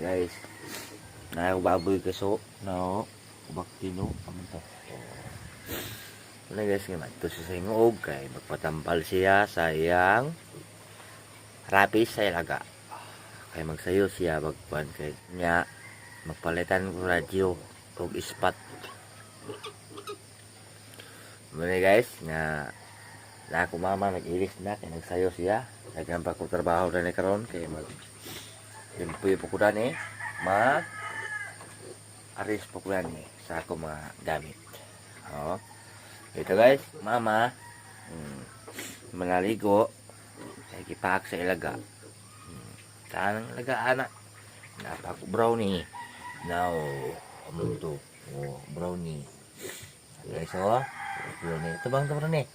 Guys. Na baboy kaso no baktino aman to. Wala guys, nga madto siya sa ingoog kay magpatambal siya sa iyang rapis sa ilaga. Kay magsayo siya magkuan kay nya magpalitan ko radyo og ispat. Muna guys, nga na ako mama nag-ilis na kay nagsayo siya. Daghan pa ko trabaho na ni karon kay mag limpoy po ko dani mag aris po ko dani sa ako mga gamit. Oo. Ito guys, mama manaligo kay gipaak sa ilaga. Tanang ilaga ana. Napako brownie. Now, amundo. Oh, brownie. Guys, oh. Brownie. Ito bang ito brownie?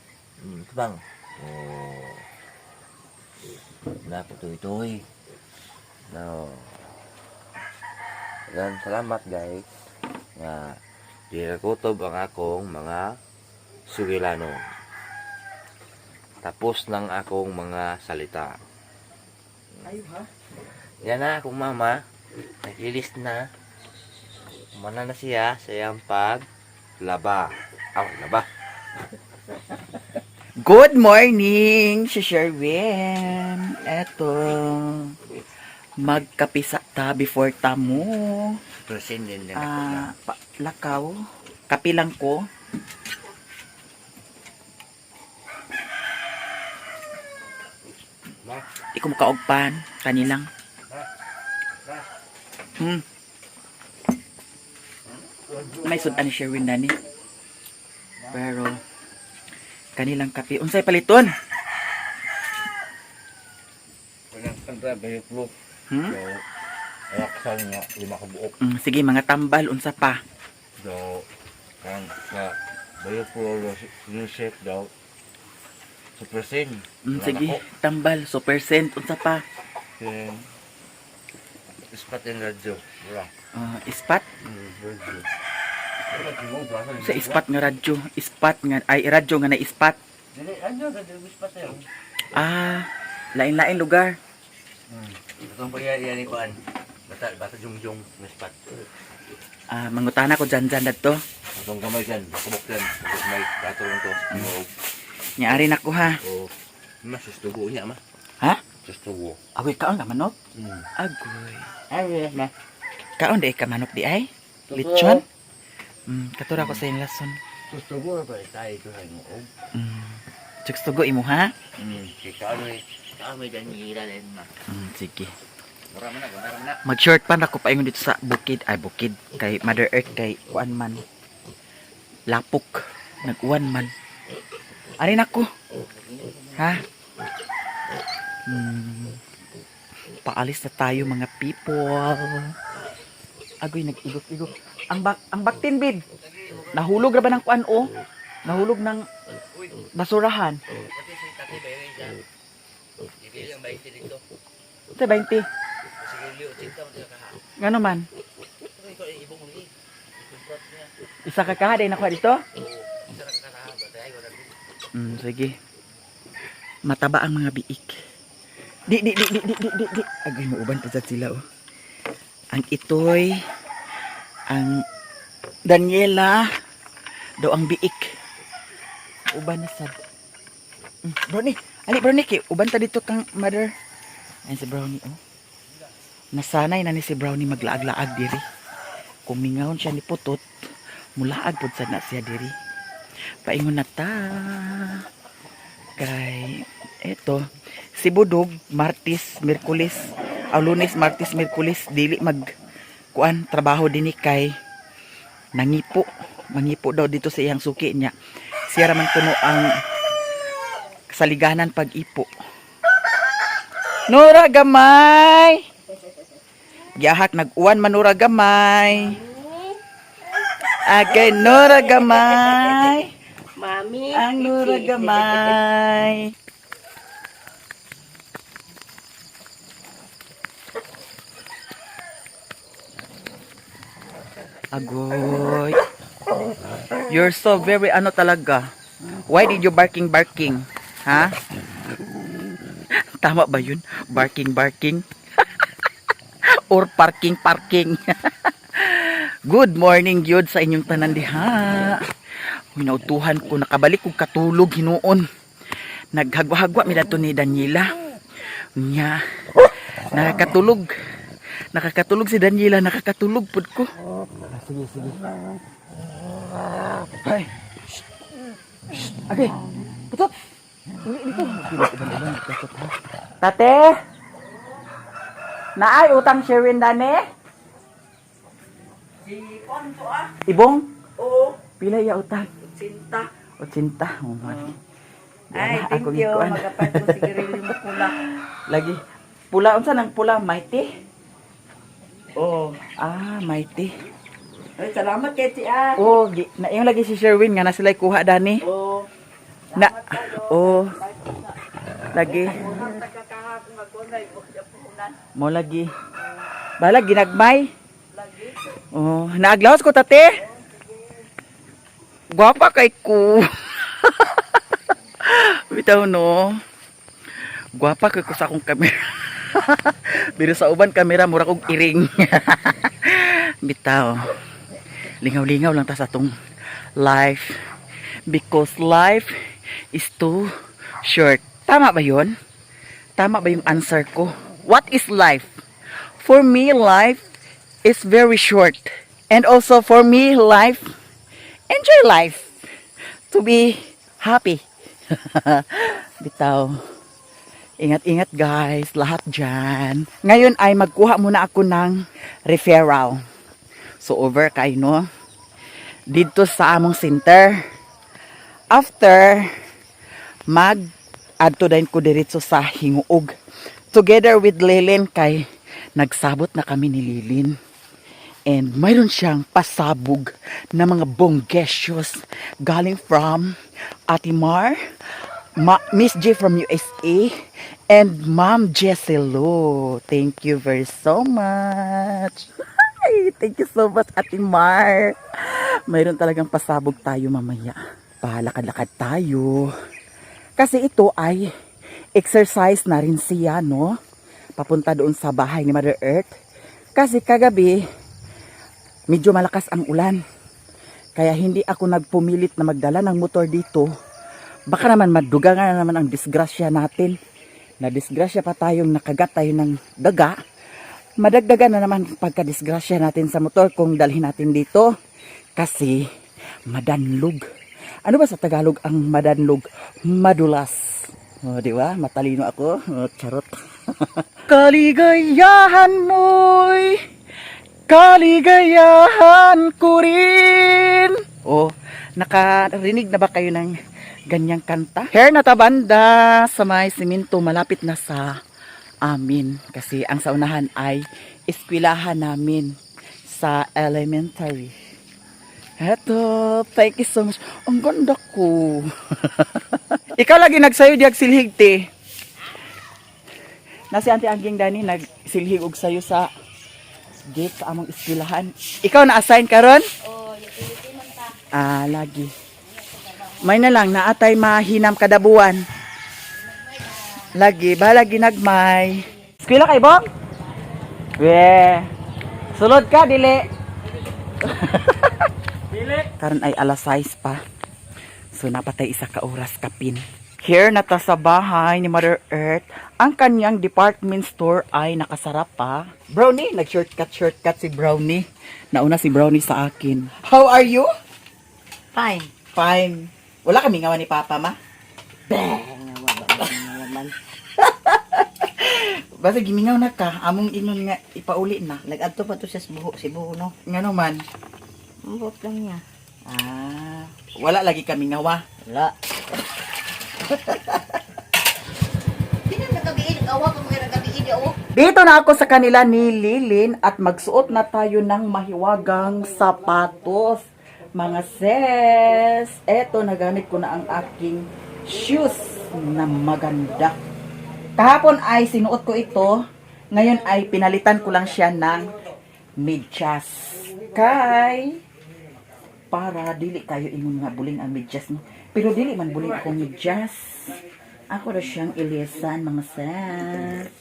Ito bang? Oh. Napo tuy-tuy. Now. Yan, salamat guys. Nga di nagutob ang akong mga sugilano. Tapos ng akong mga salita. Ayo ha. Yan na akong mama. Nag-ilis na. Umana na siya sa iyang paglaba. Aw, laba. Good morning, si Sherwin. Eto, magkapisa ta before ta mo. Present din din ako na. Ah, lakaw. Kapilang ko. Ma, Di ko makaugpan. Kanilang. ma. May sudan ni Sherwin dani. Pero, kanilang kape. Unsay paliton? Walang kanta, bayok. Hmm? So, ayaksan nga, lima ka buok. Sige, mga tambal. Unsa pa? So, kang sa bayok sinuset daw. Sa present. Sige, tambal. Super cent. Unsa pa? Then, ispat yung radyo. Wala. Ah, ispat? Radyo. Sa ispat nga radyo. Ispat nga, ay, radyo nga na ispat. Dili, ano, radyo, ispat na yun. Ah, lain-lain lugar. Itong pagya yan ni Kuan. Bata, bata jungjung, may ispat. Ah, mangutana ko dyan dyan dadto. Itong gamay dyan, kubok dyan. May dato lang to. Oo. Nyaari na ko ha. Oo. Ma, sustugo niya, ma. Ha? Sustugo. Agoy, kaon ka manok? Agoy. Ay, ma. Kaon di ka manok di ay? Lechon? Katura ko sa inyo lason. Sustugo na pa tayo ito sa inyo. Tsugo imo ha? Kaya ano eh. Kami dyan hila din, ma. Sige. Mura man na, mura man na. Mag-short pan ako paingon dito sa bukid. Ay, bukid. Kay Mother Earth, kay kuan man. Lapok. Nag-uwan man. Arin ako. Ha? Paalis na tayo mga people. Agoy, nag-igok-igok. Ang baktin, babe. Nahulog ra ba ng kuan o? Nahulog ng basurahan. Pati sa tatay ba yun dyan? Hindi lang ba dito? Sa 20. Sige, liyo, cinta mo sa kaha. Ngano man? Ito, ikaw, ibong mo ni. Ikumprat niya. Isa ka kaha, dahil nakuha dito? Oo, isa ka kaha. Batay, wala din. Sige. Mataba ang mga biik. Di, di, di, di, di, di, di, di. Agay, mauban pa sad sila, oh. Ang itoy, ang Daniela, daw ang biik. Uban na sad. Brownie, ali Brownie, kay uban ta dito kang mother. Ayan si Brownie, oh. Nasanay na ni si Brownie maglaag-laag diri. Kung mingahon siya ni Putot, mulaag pud sad na siya diri. Paingon na ta. Kay, eto, si Budog, Martis, Merkulis, aw Lunes, Martis, Merkulis, dili mag, kuan, trabaho dinhi kay, nangipo, mangipo daw dito sa iyang suki niya. Siya raman kuno ang saliganan pag-ipo. Nora gamay! Giyahak nag-uwan manura gamay. Agay Nora gamay. Mami. Ang Nora gamay. Agoy. You're so very ano talaga. Why did you barking barking? Ha? Tama ba yun? Barking barking? Or parking parking. Good morning gyud sa inyong tanan diha. Uy, nautuhan ko, nakabalik kog katulog hinuon. Naghagwa-hagwa mi dato ni Daniela. Nya, nakakatulog. Nakakatulog si Daniela, nakakatulog pud ko. Sige, sige. Ay. Shh. Shh. Okay. Putot. Uli dito. Tate. Naay utang Sherwin dane? Si Ponto ah. Ibong? Oo. Pila iya utang? 80. 80. Oh, man. Ay, Wala, thank ako you. gikuan. Magapad ko sigarilyo mo pula. Lagi. Pula unsa nang pula mighty? Oo. Ah, mighty. Ay, salamat kay ah. Oh, gi, na yung lagi si Sherwin nga na sila kuha dani. Oo. Na oh. Lagi. Unang nagkakahakong ako na puhunan. Mo lagi. Balag ginagmay. Lagi. Oh, naaglawas ko tate. Gwapa kay ko. Bitaw no. Gwapa kay ko sa akong kamera. Pero sa uban kamera mura kog iring. Bitaw. Lingaw-lingaw lang ta sa atong life because life is too short. Tama ba 'yon? Tama ba yung answer ko? What is life? For me, life is very short. And also for me, life, enjoy life. To be happy. Bitaw. Ingat-ingat guys, lahat dyan. Ngayon ay magkuha muna ako ng referral. So over kay no. Dito sa among center. After mag adto din ko diretso sa Hinguog. Together with Lilin kay nagsabot na kami ni Lilin. And mayroon siyang pasabog na mga bonggesyos galing from Ate Mar, Miss J from USA, and Ma'am Jesselo. Thank you very so much. Ay, thank you so much, Ate Mar. Mayroon talagang pasabog tayo mamaya. Palakad-lakad tayo. Kasi ito ay exercise na rin siya, no? Papunta doon sa bahay ni Mother Earth. Kasi kagabi, medyo malakas ang ulan. Kaya hindi ako nagpumilit na magdala ng motor dito. Baka naman maduga nga na naman ang disgrasya natin. Na disgrasya pa tayong nakagat tayo ng daga. Madagdagan na naman pagka-disgrasya natin sa motor kung dalhin natin dito. Kasi madanlog. Ano ba sa Tagalog ang madanlog? Madulas. O, di ba? Matalino ako. O, charot. Kaligayahan mo'y kaligayahan ko rin. Oh, nakarinig na ba kayo ng ganyang kanta? Hair na tabanda sa may siminto malapit na sa amin. Kasi ang saunahan ay eskwelahan namin sa elementary. Eto, thank you so much. Ang ganda ko. Ikaw lagi nagsayo diag silhig te. Na si Auntie Angging Dani nagsilhig og sayo sa gate sa among eskwelahan. Ikaw na assign karon? Oh, utility man ta. Ah, lagi. May na lang naatay mahinam kada buwan. Lagi, bahala ginagmay. Eskwela kay Bong? We. Sulod ka dili. Dili. Karon ay alas 6 pa. So napatay isa ka oras kapin. Here na ta sa bahay ni Mother Earth. Ang kanyang department store ay nakasara pa. Brownie, nag-shortcut shortcut si Brownie. Nauna si Brownie sa akin. How are you? Fine. Fine. Wala kami ngawa ni Papa, ma. Bang, man. Basta gimingaw na ka, among ingon nga ipauli na. Nag-adto pa to siya sa buho, si buho no. Ngano man? Ambot lang niya. Ah, wala lagi kami ngawa. Wala. Hindi na nagabiin, awa ka mga nagabiin ya oh. Dito na ako sa kanila ni Lilin at magsuot na tayo ng mahiwagang sapatos. Mga sis, eto nagamit ko na ang aking shoes na maganda. Kahapon ay sinuot ko ito. Ngayon ay pinalitan ko lang siya ng medyas. Kay para dili kayo ingon nga buling ang medyas no. Pero dili man buling akong medyas. Ako ra siyang ilisan mga sis.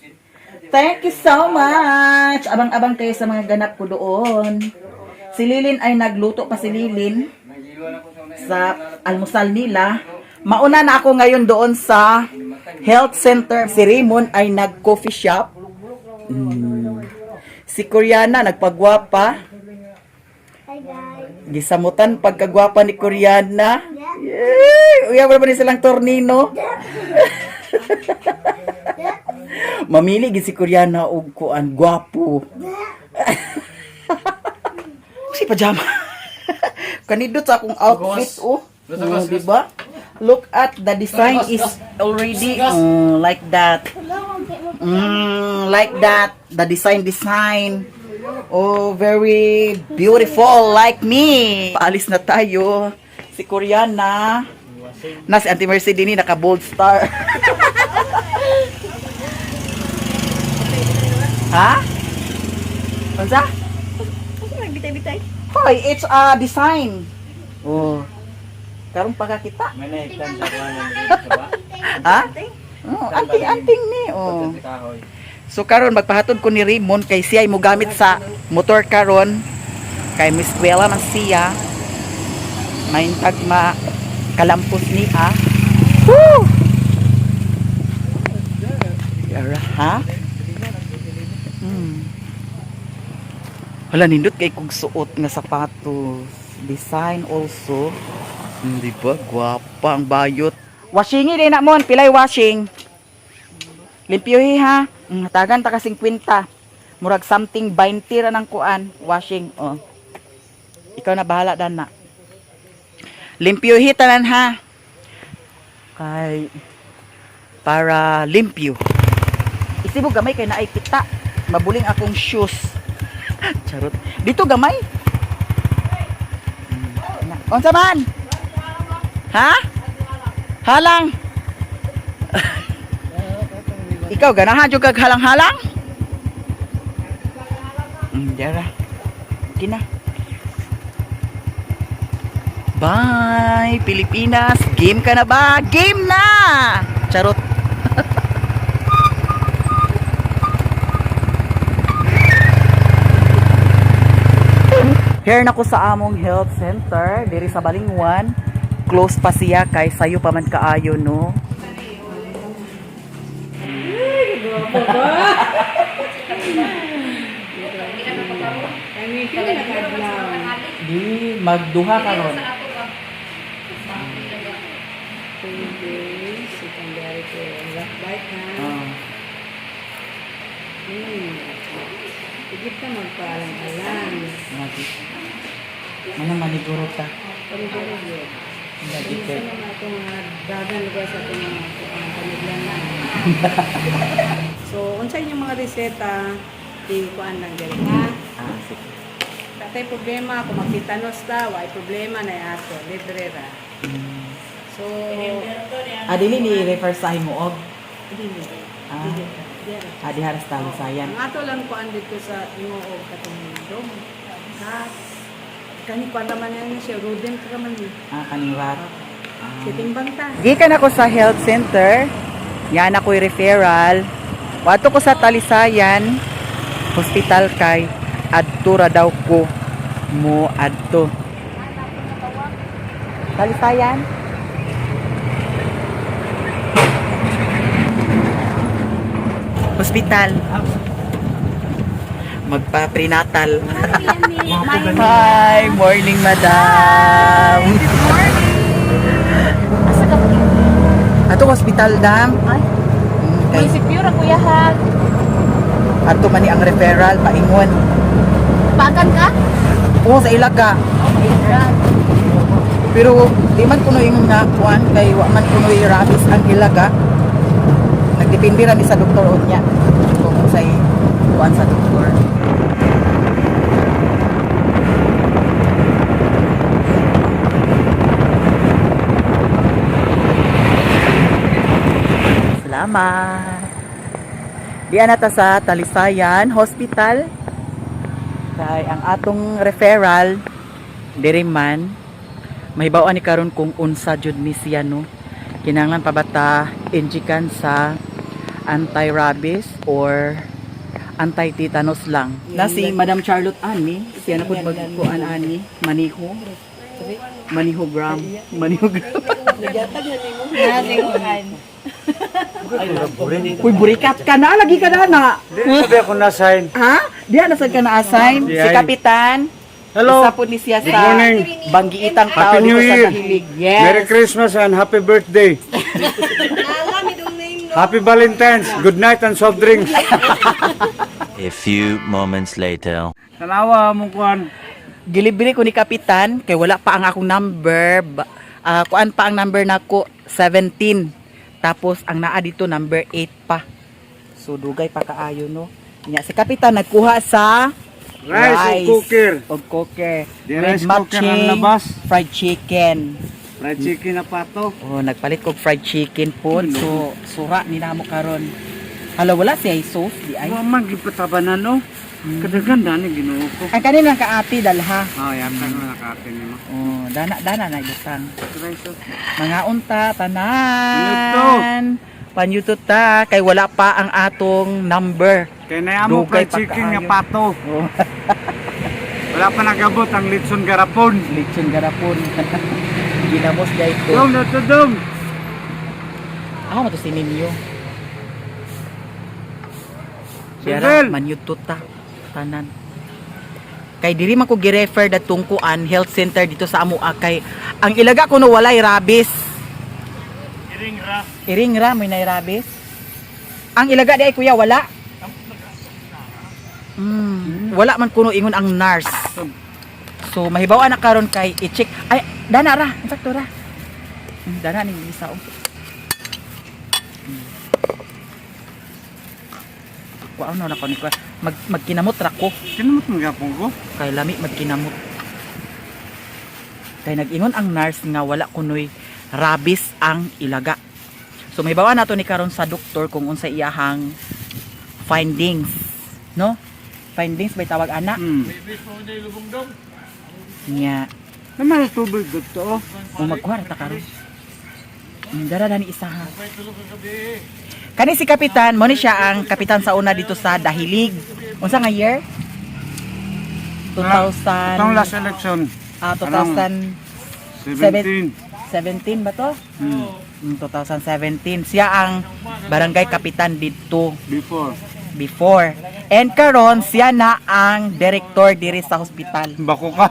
Thank you so much. Abang-abang kayo sa mga ganap ko doon. Si Lilin ay nagluto pa si Lilin sa almusal nila. Mauna na ako ngayon doon sa health center. Si Raymond ay nag-coffee shop. Si Koreana nagpagwapa. Hi guys. Gisamutan pagkagwapa ni Koreana. Yay! Uya wala pa ni silang tornino. Mamili gid si Koreana og kuan gwapo. Si pajama. Kanindot sa akong outfit oh. Oh, di ba? Look at the design is already like that. Like that. The design design. Oh, very beautiful like me. Paalis na tayo. Si Koreana. Na si Auntie Mercy din naka bold star. Ha? Unsa? Kasi nagbitay-bitay. Hoy, it's a design. Oh. Karon pa ka kita. Ha? Oh, anting-anting ni. Oh. So karon magpahatod ko ni Raymond kay siya ay mogamit sa motor karon kay Miss Eskwela man siya. Maintag ma kalampos niya. Woo! Yara, ha? Wala nindot kay kog suot nga sapatos. Design also. Di ba? Gwapa ang bayot. Washingi din na mon, pilay washing. Limpyohi ha. Tagan ta ka 50. Murag something 20 ra ng kuan, washing. Oh. Ikaw na bahala dan na. Limpyohi tanan ha. Kay para limpyo. Isibo gamay kay naay kita. Mabuling akong shoes. Charot. Dito gamay. Na. Unsa man? Ha? Halang. Ikaw ganahan jud kag halang-halang? Dara. Kina. Bye, Pilipinas. Game ka na ba? Game na! Charot. Here na ko sa among health center diri sa Balingwan. Close pa siya kay sayo pa man kaayo no. Di magduha karon. 2 days, secondary ko. Last bite ha. Ah. Higit ka magpaalam-alam. Lagi. Mana maniguro ta. Paniguro yun. Lagi Minsan kay. naman itong mga dagan lugar sa itong mga kuang paniglanan. So, unsa inyong mga reseta, di kuan lang diri ha. Ah, sige. Tatay problema, kung magtitanos ta, way problema na ato, libre ra. So, Ah, dili ni refer sa himuog. dili. Ah. Dili ka. Dili ra. Ah, diha ra sa Talisayan. Ang ato lang kuan dito sa Ingoog katong dog. Ha? Kani kuan naman yan siya, rodent ra man ni. Ah, kaning rat. Si timbang ta. Gikan ako sa health center. Yan ako'y referral. Wato ko sa Talisayan Hospital kay adto ra daw ko mo adto. Talisayan? Hospital. Magpa-prenatal. Hi, morning madam. Asa ka ba? Ato hospital dam. Ay, Kay may pure ang kuya ha. ato man ni ang referral paingon. Pagan ka? Oo sa Ilaga. Oh my God. Pero di man kuno yung nakuan kay wa man kuno rabies ang Ilaga. Nagdepende ra ni sa doktor unya. Kung unsay kuan sa doktor. Salamat. Diyan na ta sa Talisayan Hospital. Kay ang atong referral diri man mahibaw ni karon kung unsa jud ni siya no. Kinahanglan pa ba ta injikan sa anti-rabies or Anti-tetanus lang. Na si Madam Charlotte ani, siya na pud magkuan ani, maniho. Manihogram. Manihogram. Nagyatag na nimo. Uy, burikat ka na, lagi ka na na. Sabi ako na-sign. Ha? Diha na sad ka na-assign si Diay. Kapitan. Hello. Isa po ni siya Good sa morning. banggiitang tao Happy dito New sa Year. Dahilig. Yes. Merry Christmas and happy birthday. Happy Valentine's. Good night and soft drinks. A few moments later. Tanawa mo kuan. Gilibre ko ni Kapitan kay wala pa ang akong number. Kuan pa ang number nako 17. Tapos ang naa dito number 8 pa. So dugay pa kaayo, no. Nya si Kapitan nagkuha sa Rice o cooker. Og cooker. Di With rice cooker ang matching labas. fried chicken. Fried chicken na pato. Oh, nagpalit kog fried chicken po. So sura ni namo karon. Hala, wala siya sauce di ay. Wa man gipatabanan no. Kadagan dani Ginoo ko. Ang kanin lang kaati dalha. Ah, yata nga nakate nimo. Oh, dana dana na ibutang. Rice. Oh. Mga unta tanan. Panyuto ta kay wala pa ang atong number. Kay na amo Dugay fried chicken nga pagkaayo. pato. Oh, Wala pa nagabot ang litson garapon. lechon garapon. Ginamos dai to. Dong, dong, dong. Ako mato si Ninyo. Biara Sundel. manyuto ta tanan. Kay diri man ko gi-refer datong kuan health center dito sa amoa kay ang ilaga kuno walay rabies. Iring ra. Iring ra may nay rabies. Ang ilaga di ay kuya wala. Wala man kuno ingon ang nurse. So mahibaw na karon kay i-check. Ay dana ra, insakto ra. Dana ning isa oh. Kuan na ko ni kuya. Magkinamot ra ko. Kinamot mo gapon ko. Kay lami magkinamot. Kay nag-ingon ang nurse nga wala kunoy rabies ang ilaga. So may bawa nato ni karon sa doktor kung unsa iyahang findings, no? Findings may tawag ana Nya, Naman tubig dito. o magkuha ra ta karon. Dara na ni isa ha. Kani si kapitan, mo ni siya ang kapitan sa una dito sa Dahilig. Unsa nga year? 2000. Itong last election. Ah, 2017 17. ba to? 2017. Siya ang barangay kapitan dito Before. before. And karon siya na ang director diri sa hospital. Bako ka.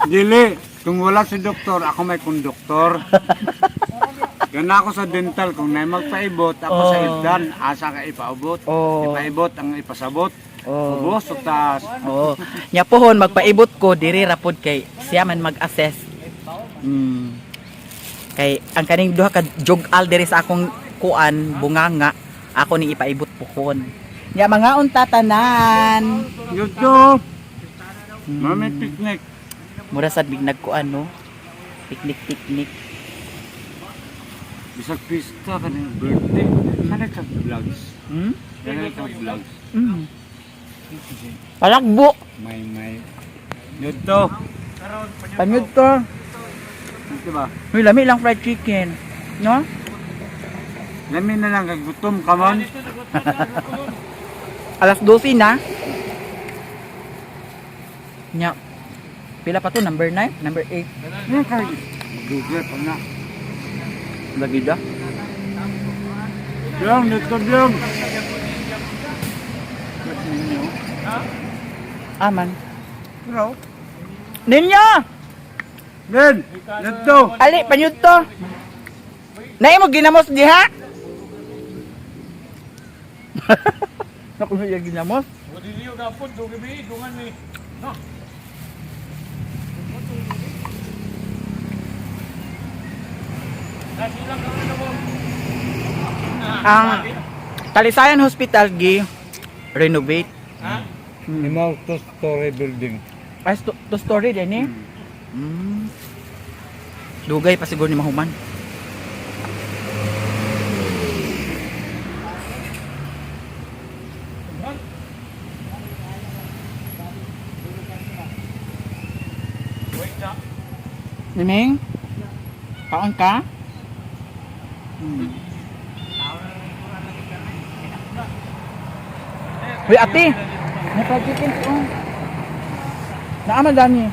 Dili, kung wala si doktor, ako may konduktor. Gana ako sa dental, kung na magpaibot, ako sa Oh. ibdan, asa ka ipaabot. Oh. Ipaibot ang ipasabot. Oh. Ubos o taas. Oo. Nya pohon magpaibot ko diri ra pod kay siya man mag-assess. Kay ang kaning duha ka jogal diri sa akong kuan bunganga ako ni ipaibot pohon. Nya mga unta tanan. Dito. Mami picnic. Mura sad big nagkuan no. Picnic picnic. Bisag pista ka ng birthday. Sana ka vlogs. Hmm? Sana ka vlogs. Palagbo. May. Dito. Panyud to. Dito ba? Uy, lami lang fried chicken. No? Lami na lang kagutom ka man. Alas 12 na. Nya. Pila pa to? Number 9? Number 8? Ano ka? Google pa na. Lagi da. Dong, dito dong. Aman. Bro. Ninyo! Ben, dito. Ali, panyud to. Naay mo ginamos diha? Naku, iya ginamos. Ang Talisayan Hospital gi renovate. Imaw two-story building. Ay, to story din eh. Dugay pa siguro ni mahuman. Niming? Kaon ka? Uy, ate! May fried chicken ko. Naaman dani.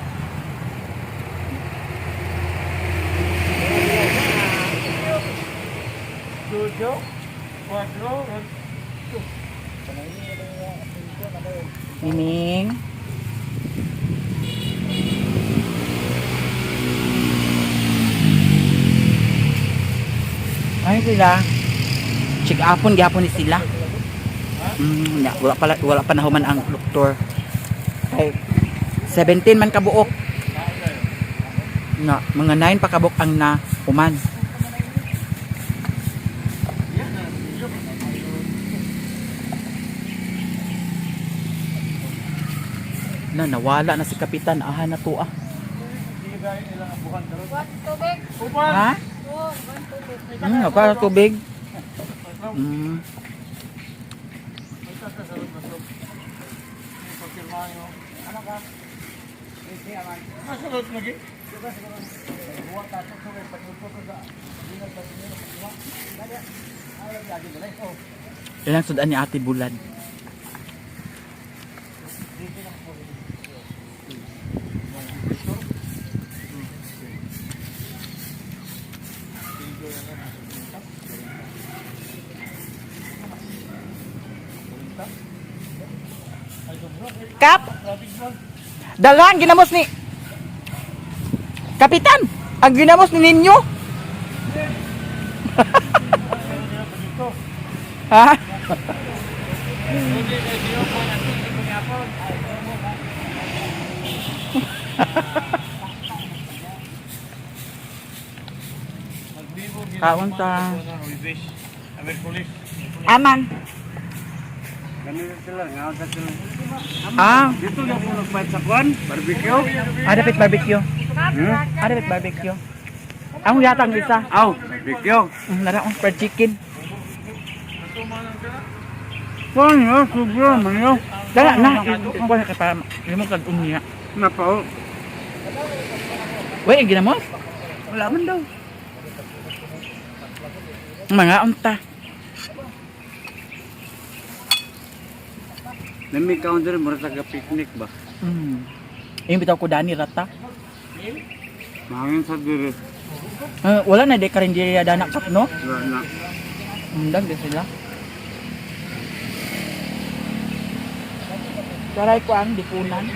Miming. Ay sila. Check upon gyapon ni sila. Na, wala pala, wala pa nahuman ang doktor. Kay 17 man kabuok. Na, mga 9 pa kabuok ang nahuman. Na nawala na si kapitan aha na to ah. Ha? Para tubig. Ilang sudan ni Ate Bulad. Kap! Dala ang ginamos ni Kapitan! Ang ginamos ni ninyo! Ha? Kaon ta. Aman. Ganito sila, nga sa sila. Ah, Dito na po nagpahit sa kwan, barbecue. ah, dapat barbecue. Hmm? Ah, dapat barbecue. Ang yatang isa. Aw, barbecue. Nara ang fried chicken. Kwan yun, sobra man yun. Dala na, ikuha ka para imo kag unya. Napao. Uy, ang ginamos? Wala man daw. Mga unta. Nami counter mura sa picnic ba? Yung bitaw ko dani rata. Mahangin sa dire. Ah, wala na di karinderya dana kap no. Wala na. Undag di sila. Taray ko ang dipunan.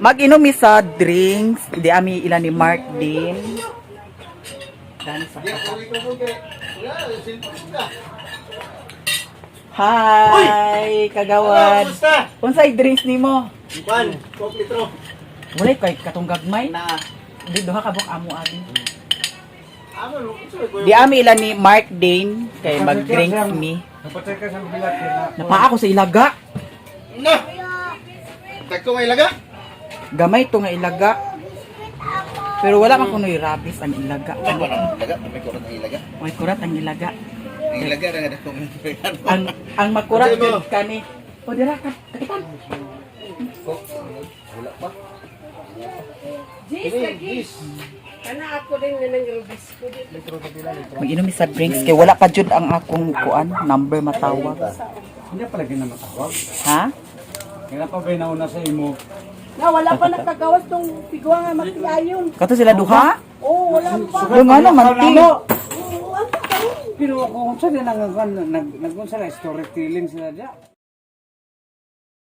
Mag-inom mi sa drinks. Di ami ilan ni Mark din. Dani sa Hi, kagawad. Unsay drinks nimo? Kwan, Coke litro. Walay kay katong gagmay. Na. Di duha ka buk amo abi. Amo, Di ami ilan ni Mark Dane kay mag-drinks mi. Napatay ka sa bilat na. Napaa ko sa ilaga. Na. Tagko may laga. Gamay to nga ilaga. Pero wala man kunoy rabies ang ilaga. Laga, may kurat ang ilaga. Way kurat ang ilaga. Ang ilaga ra nga dako. Ang makurat Unsay mo? jud kani. O dira ka kapitan. Wala pa. Jis, lagi. Kana ako din nga nang rubis ko dito. Mag-inom mi sa drinks kay wala pa jud ang akong kuan number matawag. Hindi pala ginamatawag. Ha? Kaya pa ba nauna sa imo? Na wala pa nakagawas tong pigwa nga magtiayon. Kato sila duha? Oo, wala pa. Yung ano man ti. Oo, ano karon? Pero kung sa din ang nag nag nag storytelling sila diya.